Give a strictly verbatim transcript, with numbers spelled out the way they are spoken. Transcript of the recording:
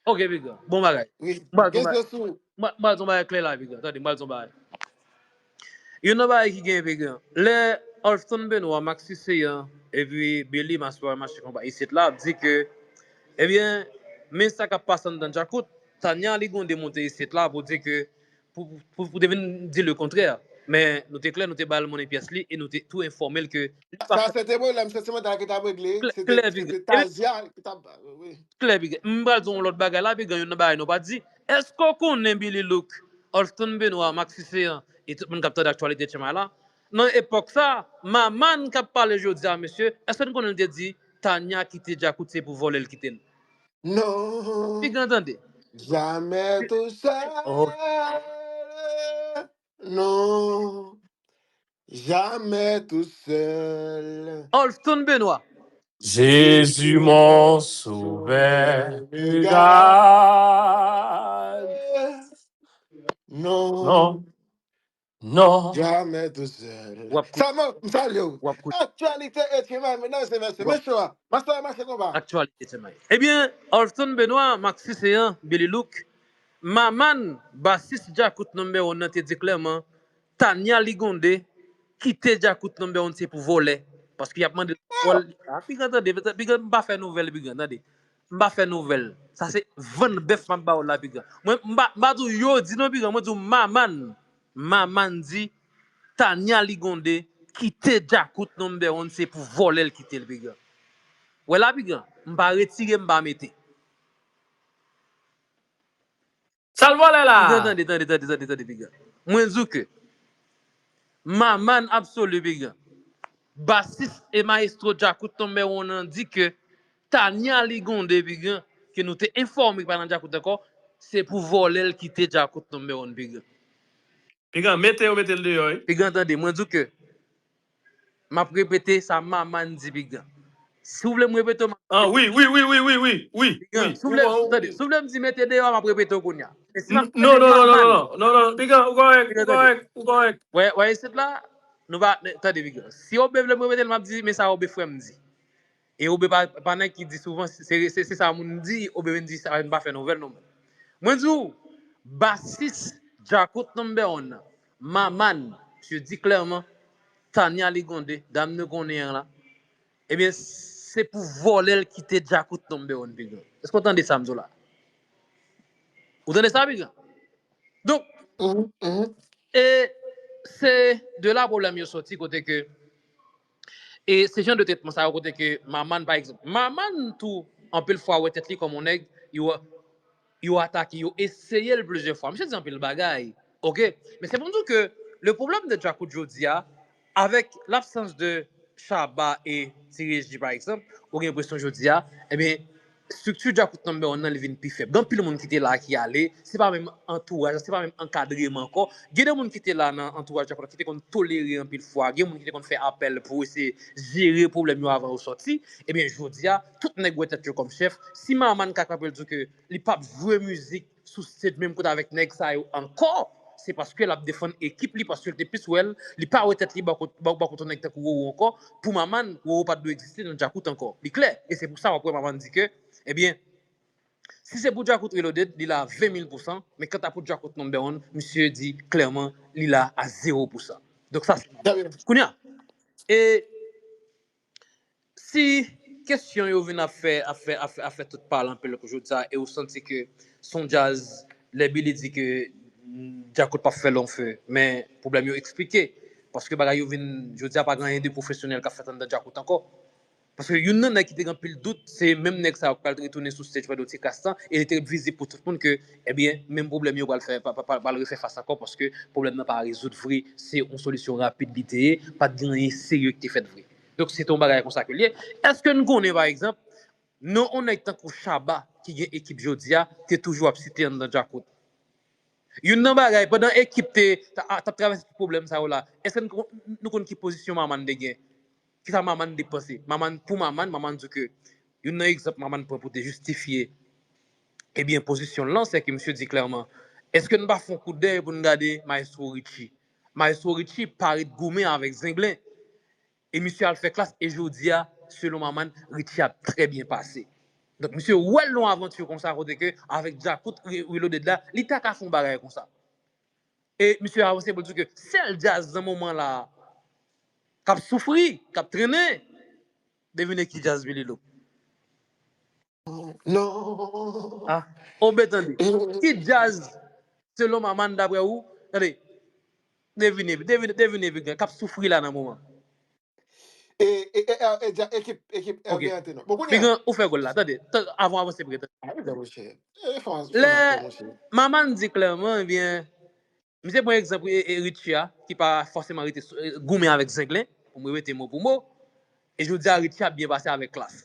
Ok, piga. Bon bagay. M pral di yon bagay klè la, piga. Tande, m pral di yon bagay. Youn nan bagay ki gen, piga. Lè Olfton Benoît, Maxi Seyan, epi Billy Maswara, machin konpa isit la, ap di ke, ebyen, men sa k ap pase anndan Djakout, Tania Ligonde monte isit la pou di ke, pou, pou, pou te vin di le kontrè. Men nou te klè, nou te ba l monnen pyès li e nou te tou enfòme l ke li pa fè. Sa se te pwoblèm santimantal ki t ap regle. Se te, se te Tazia ki t ap, wi. Klè, piga. M pral di yon lòt bagay la, piga, youn nan bagay nou pa di. Èske w konnen Billy Look, Olfton Benoît, Maxi Seyan, e tout moun k ap tande aktyalite Tchemay la? Nan epòk sa, Maman k ap pale jodi a, mesye, èske n konnen l te di, Tania kite Djakout, se pou vòlè l kite l? Non. Piga, tande. Jamais tout seul. Non. Jamais tout seul. Olfton Benoît. Jésus mon sauveur, regarde. Non. Non. Non. Jamais tout seul. Sa mwen, m salye w. Aktyalite e Tchemay, medam e mesye, mesye a. Mastè a mache konpa. Aktyalite Tchemay. Ebyen, Olfton Benoît, Maxi Seyan, Billy Look, Maman, basis Djakout number one nan te di klèman, Tania Ligonde kite Djakout number one se pou vòlè. Paske y ap mande l pou vòlè. Ah, piga, tande, piga, m pa fè nouvèl, piga, tande. M pa fè nouvèl. Sa se vann bèf m ap ba w la, piga. Mwen, m pa, m pa di w yo di non, piga. Mwen di w Maman. Maman di, Tania Ligonde kite Djakout number one, se pou vòlè l kite l, piga. Wè la, piga. M pa retire, m pa mete. Sa l vòlè la? Piga, tande, tande, tande, tande, tande, piga. Mwen di w ke Maman absoli, piga. Basis e mayestwo Djakout number one nan di ke Tania Ligonde, piga, ke nou te enfòme pa nan Djakout ankò, se pou vòlè l kite Djakout number one, piga. Piga, mete yo, mete l deyò, wi. Piga, tande, mwen di w ke M ap repete sa Maman di, piga. Si w vle m repete w, m ap repete. Ah, wi, wi, wi, wi, wi, wi, wi, wi. Piga, si w vle, tande, si w vle m di mete deyò, m ap repete w kounye a. Non, non, non, non, non, non, non, non, piga, ou kòrèk, ou kòrèk, ou kòrèk. Wè, wè, isit la, nou pa, tande, piga. Si Obe vle m repete l, m ap di, men sa Obe frè m di. E Obe pa, pa nèg ki di souvan, se, se, se sa moun di, Obe vin di sa, m pa fè nouvèl non. Mwen di w, basis Djakout number one nan, Maman, misye di klèman, Tania Ligonde, dam nou konnen an la, ebyen, se pou vòlè l kite Djakout number one, piga. Èske w tande sa m di w la? Ou tande sa, piga? Donk, e se de la pwoblèm yo soti kote ke, e se jan de tretman sa yo kote ke Maman, pa egzanp, Maman tou, anpil fwa, wè tèt li kòm yon nèg, yo, yo atake, yo eseye l plizyè fwa. Misye di anpil bagay, ok? Men se pou m di w ke le problème de Djakout jodi a, avec l'absence de Shabba e Ti Reji, pa egzanp, ou gen enpresyon jodi a, ebyen, estrikti Djakout number one nan, li vin pi fèb. Gen anpil moun ki te la ki ale, se pa menm antouraj, se pa menm ankadreman ankò. Gen de moun ki te la nan antouraj Djakout la, ki te konn tolere anpil fwa, gen moun ki te konn fè apèl pou eseye jere pwoblèm yo avan yo sòti. Ebyen, jodi a, tout nèg wè tèt yo kòm chèf. Si Maman ka kanpe l di w ke li p ap jwe mizik sou stage menm kote avèk nèg sa yo ankò, se paske l ap defann ekip li, paske l te plis wè l, li pa wè tèt li bò kot, bò, bò kot yon nèg tankou Roro ankò. Pou Maman, Roro pa t dwe egziste nan Djakout ankò. Li klè. E se pou sa w ap wè Maman di ke, ebyen, si se pou Djakout Reloaded, li la ven mil pousan, men kanta pou Djakout number one, misye di klèman, li la a zewo pousan. Donk sa se. Kounye a, e Si kesyon yo vin ap fè, ap fè, ap fè, ap fè tout pale anpil jodi a, e ou santi ke se yon djaz, lè Billy di ke, mm, Djakout p ap fè long feu, men pwoblèm yo eksplike. Paske bagay yo vin, jodi a pa gen anyen de pwofesyonèl k ap fèt anndan Djakout ankò. Paske youn nan nèg ki te gen anpil dout, se menm nèg sa yo k pral retounen sou stage pandan yon ti kras tan, e li te vizib pou tout moun ke, ebyen, menm pwoblèm yo pral fè, pa, pa, pa, pral refè fas ankò, paske pwoblèm nan pa rezoud vre, se yon solisyon rapid li te ye, pa t gen anyen serye ki te fèt vre. Donk, se te yon bagay konsa ke l ye. Èske n konnen, pa egzanp, non yon nèg tankou Shabba ki gen ekip jodi a, te toujou ap site anndan Djakout? Youn nan bagay, pandan ekip te, t ap, t ap travèse tout pwoblèm sa yo la, èske n kon-, nou konn ki pozisyon Maman te gen? Kisa Maman te panse? Maman, pou Maman, Maman di ke youn nan egzanp Maman pran pou te jistifye, ebyen, pozisyon l lan, se ke misye di klèman, èske n pa fè yon kout dèyè pou n gade Maestro Richie? Maestro Richie pa ret goumen avèk Zenglen. E misye al fè klas, e jodi a, selon Maman, Richie ap trè byen pase. Donk, misye wè l nan yon avanti konsa, kote ke avèk Djakout Re- Reloaded la, li ta ka fè yon bagay konsa. E misye avanse pou l di ke sèl djaz nan moman la k ap soufri, k ap trennen, devine ki djaz, Billy Lo? Non. Ah, o ben tande. Ki djaz, selon Maman, daprè ou? Tande, devine, devine, devine, Big Grand, k ap soufri la nan moman. E, e, e, e, e, dja- ekip, ekip Ok. L V A T non. Bon, kounye Big a, Grand, ou fè gòl la. Tande, tande, avan avanse prè, tande. ah, wi, monchè. E, fò, fò Lè maten, monchè. Maman di klèman, ebyen, misye pran egzanp e, e Richie a, ki pa fòseman rete sou- e, goumen avèk Zenglen, pou mwen rete mo pou mo. E jodi a, Richie ap byen pase avèk Klass.